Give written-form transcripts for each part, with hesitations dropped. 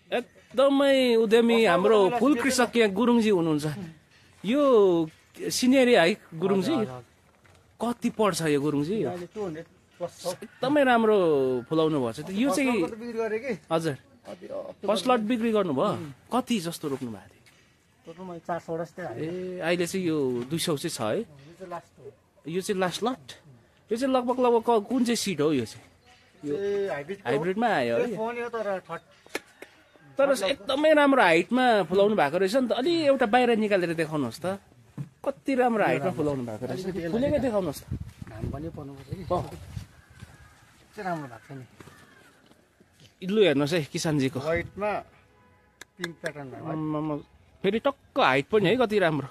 एकदमै उद्यमी हाम्रो फुल कृषक यहाँ गुरुङजी हुनुहुन्छ। यो सिनियर है गुरुङजी, कति पर्छ यो गुरुङजी? एकदमै राम्रो फुलाउनु भएको छ। यो चाहिँ हजुर फर्स्ट लट बिक्री गर्नुभयो, कति जस्तो रोप्नु भएको थियो? ए अहिले चाहिँ यो 200 चाहिँ छ है? यो चाहिँ लास्ट लट? यो चाहिँ लगभग कुन चाहिँ सिड हो? यो चाहिँ हाइब्रिडमा आयो है? तर एकदमै राम्रो हाइटमा फुलाउनु भएको रहेछ नि त। अलि एउटा बाहिर निकालेर देखाउनुहोस् त, कति राम्रो हाइटमा फुलाउनु भएको रहेछ। फुलेकै देखाउनुहोस् त। लु हेर्नुहोस् है किसानजीको व्हाइटमा पिङ्क प्याटर्न, फेरि टक्क हाइट पनि है, कति राम्रो,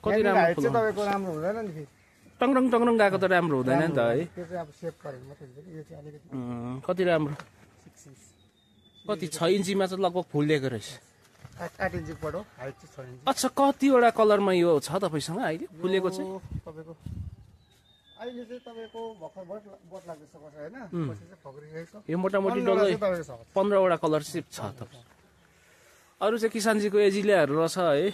कति राम्रो हुँदैन नि, टङरङ टङरङ गएको त राम्रो हुँदैन नि त है? कति राम्रो, कति 6 इन्चीमा चाहिँ लगभग फुलिएको रहेछ। 8 इन्ची पढो, हाइट चाहिँ 6 इन्ची। अच्छा, कतिवटा कलरमा यो छ तपाईँसँग अहिले फुलेको चाहिँ? तपाईँको अहिले चाहिँ तपाईँको भर्खर बोट लाग्दैछ हैन, पछि चाहिँ फक्रिरहेको छ। यो मोटामोटी डल्लै 15वटा कलर चाहिँ छ तपाईँ। अरू चाहिँ किसानजीको एजिलियाहरू रहेछ है?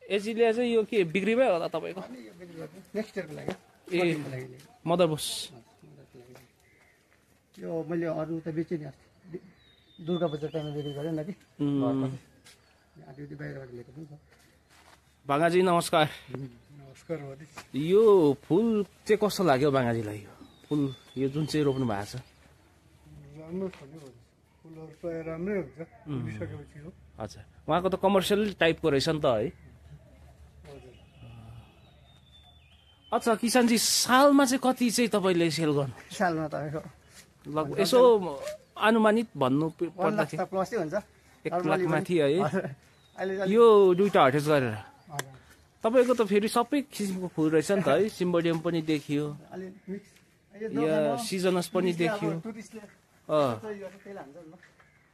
एजिलिया चाहिँ यो के बिक्री भयो होला तपाईँको? नेक्स्ट इयरको लागि। ए मदरबोस यो मैले अरू त बेचेँ नि, अस्ति दुर्गा पूजा टाइममा बिक्री गरेँ न कि। बाहिरबाट ल्याएको पनि छ। भाङाजी नमस्कार। नमस्कार। यो फुल चाहिँ कस्तो लाग्यो भाङाजीलाई? यो फुल यो जुन चाहिँ रोप्नु भएको छ राम्रो छ नि, फुलहरू प्रायः राम्रै हुन्छ बिसकेपछि हो। अच्छा, उहाँको त कमर्सियल टाइपको रहेछ नि त है? अच्छा किसानजी, सालमा चाहिँ कति चाहिँ तपाईँले सेल गर्नु? सालमा तपाईँको लगभग यसो अनुमानित भन्नु पर्दाखेरि 1 लाख माथि है? यो दुईटा हटेज गरेर तपाईँको त फेरि सबै किसिमको फुल रहेछ नि त है? सिम्बोडियम पनि देखियो, सिजनस पनि देखियो,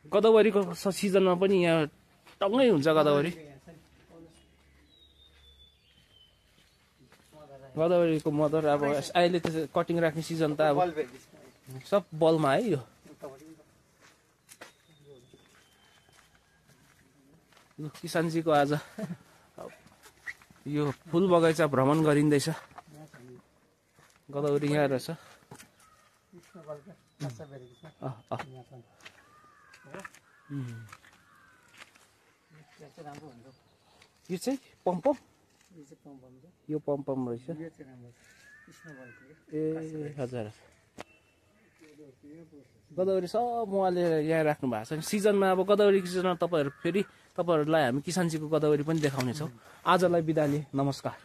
गदावरीको सिजनमा पनि यहाँ टङ्गै हुन्छ। गदावरीको मदर अब अहिले त कटिङ राख्ने सिजन त अब सब बलमा है। यो किसानजीको आज यो फुल बगैँचा भ्रमण गरिँदैछ। गदावरी यहाँ रहेछ। यो चाहिँ पम्पम, यो पम्पम रहेछ। ए हजुर, गदावरी सब उहाँले यहाँ राख्नु भएको छ। सिजनमा अब गदावरीको सिजनमा तपाईँहरूलाई हामी किसानजीको गदावरी पनि देखाउनेछौँ। आजलाई बिदा लिए, नमस्कार।